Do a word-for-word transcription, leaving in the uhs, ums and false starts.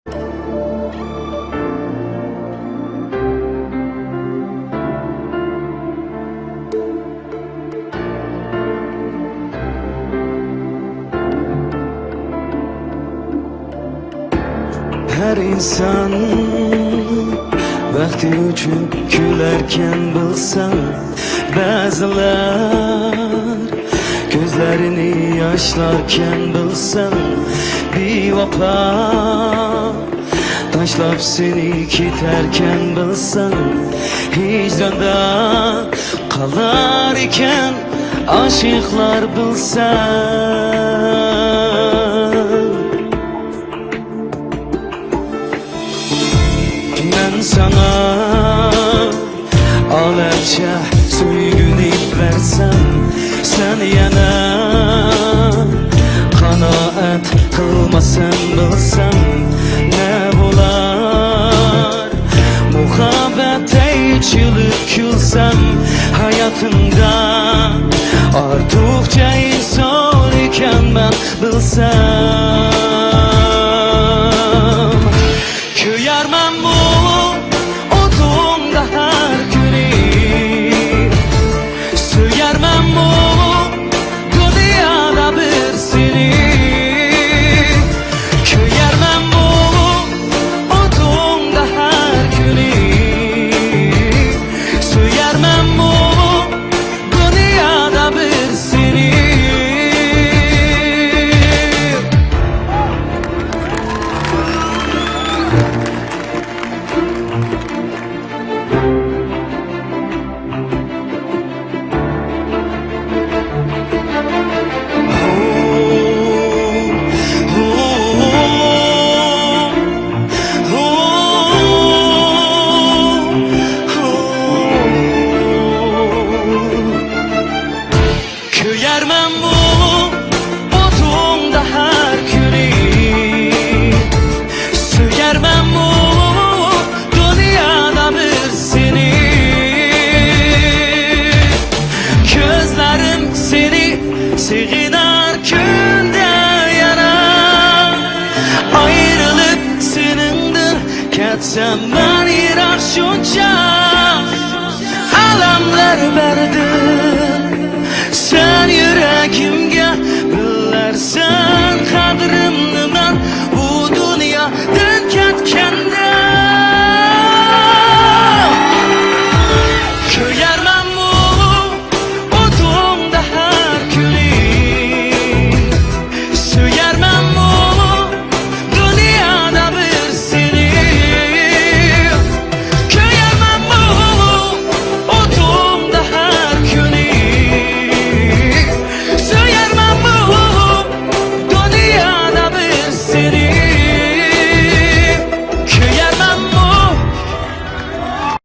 ھەر ئىنسان ۋاقتى ئۈچۈن كۈلەركەن بىلسەڭ، بەزىلەر كۆزلىرىنى ياشلاركەن بىلسەڭ، بىۋاپا تاشلاپ سېنى كېتەركەن بىلسەڭ، ھىجراندا قالار ئىكەن ئاشىقلار بىلسەڭ. مەن ساڭا ئالەمچە سۆيگۈنى بەرسەم، سەن يەنە قانائەت قىلماسەن بىلسەم، نە بولار مۇھەببەتتە ئېچىلىپ كۈلسەم، ھاياتىمدا ئارتۇقچە ئىنسان ئىكەنمەن بىلسەم. كۆيەرمەنمۇ ئوتۇڭدا ھەر كۈنى، سۆيەرمەنمۇ دۇنيادا بىر سېنى. كۆيەرمەنمۇ ئوتۇڭدا ھەر كۈنى، سۆيەرمەنمۇ دۇنيادا بىر سېنى. كۆيەرمەنمۇ ئوتۇڭدا ھەر كۈنى، سۆيەرمەنمۇ دۇنيادا بىر سېنى. كۆزلىرىم سېنى سېغىنار كۈندە يەنە، ئايرىلىپ سېنىڭدىن كەتسەم مەن يىراق شۇنچە. ئالەملەر بەردىم سەن يۈرەكىمگە، بىلەرسەن قەدرىمنى.